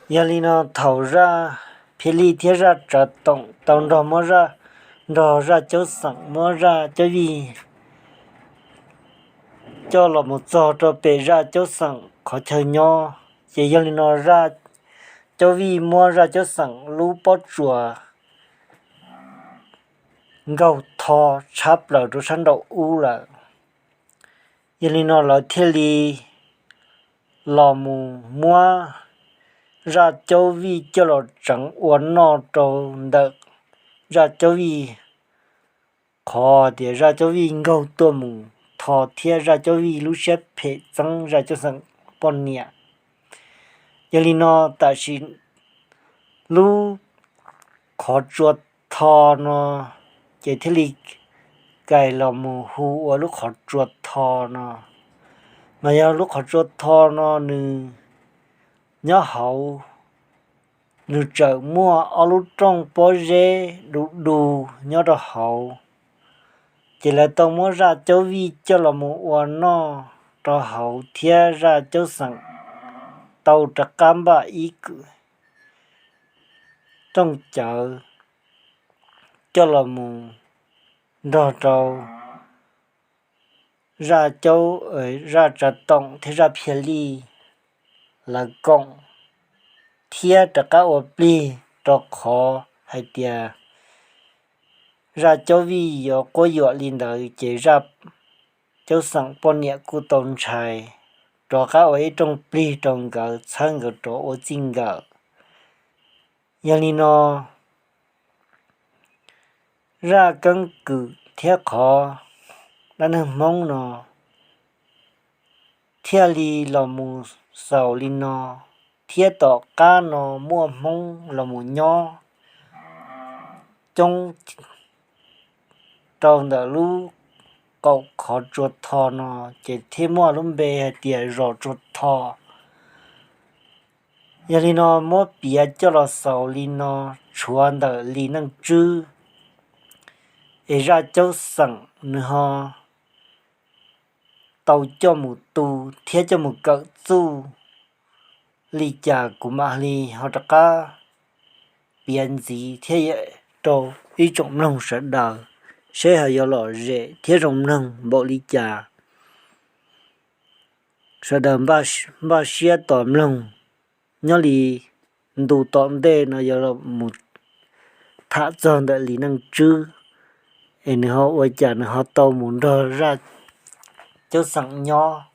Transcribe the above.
Yog li no thaum zaj Phiaj Lij thiab zaj Tsav Toom tau nrog muab zaj, nrog zaj Caub Xeem muab zaj Caub Vij coj los mus txog rau pem zaj Caub Xeem qhov chaw nyob, ces yog li no zaj Caub Vij muab zaj Caub Xeem lub pob tsuas nkaug tho tshab plaws rau sab nraum ub lawm. Yog li no lawv thiaj li los mus muab zaj Caub Vij coj los tseev ua noj rau ntawm zaj Caub Vij, qhov tias zaj Caub Vij nkaug tuaj mus tho thiab zaj Caub Vij lub siab phem txeeb zaj Caub Xeem poj niam. Yog li no tam sim lub qhov tsua tho no ces thiaj li kais los mus hu ua lub qhov tsua tho no. Mas yog lub qhov tsua tho no nws nyob hauv, nws tseem muaj ob lub rooj pob zeb du du nyob rau hauv. Ces lawv tau muab zaj Caub Vij coj los mus ua noj rau hauv thiab zaj Caub Xeem tau rov qab npaj ib rooj cawv coj los mus nrog rau zaj Caub, zaj Tsav Toom thiab zaj Phiaj Lij lawv koom, thiab rov qab ua plig rau qhov hais tias zaj Caub Vij yuav quab yuam li ntawd ces zaj Caub Xeem poj niam kuj tau ntshai, rov qab ua ib rooj plig rau nkawd txhawb nkawd rov ua txij nkawm. Yog li no zaj keeb kwm thiab qhov dab neeg Hmoob no thiaj li los mus xaus li no, thiab tom qab no muaj Hmoob los mus nyob coob rau ntawm lub qaum qhov tsua tho no, ces thiaj muaj lub npe hais tias zos tsua tho. Yog li no muab piav coj los xaus li no, tshuav ntawm Lis Neej Tswb, es zaj Caub Xeem nws ho tau coj mus tu thiab coj mus kawm txuj li cas kuv mam li ho rov qab piav ntxiv thiab rau ib tsoom mloog sawv daws, seb ho yuav lom zem thiab zoo mloog npaum li cas. Sawv daws npaj siab tos mloog, nyob li ntu tom ntej no yuav los mus tham txog ntawm Lis Neej Tswb, es nws ho ua cas nws ho tau mus nrog zaj Caub Xeem nyob,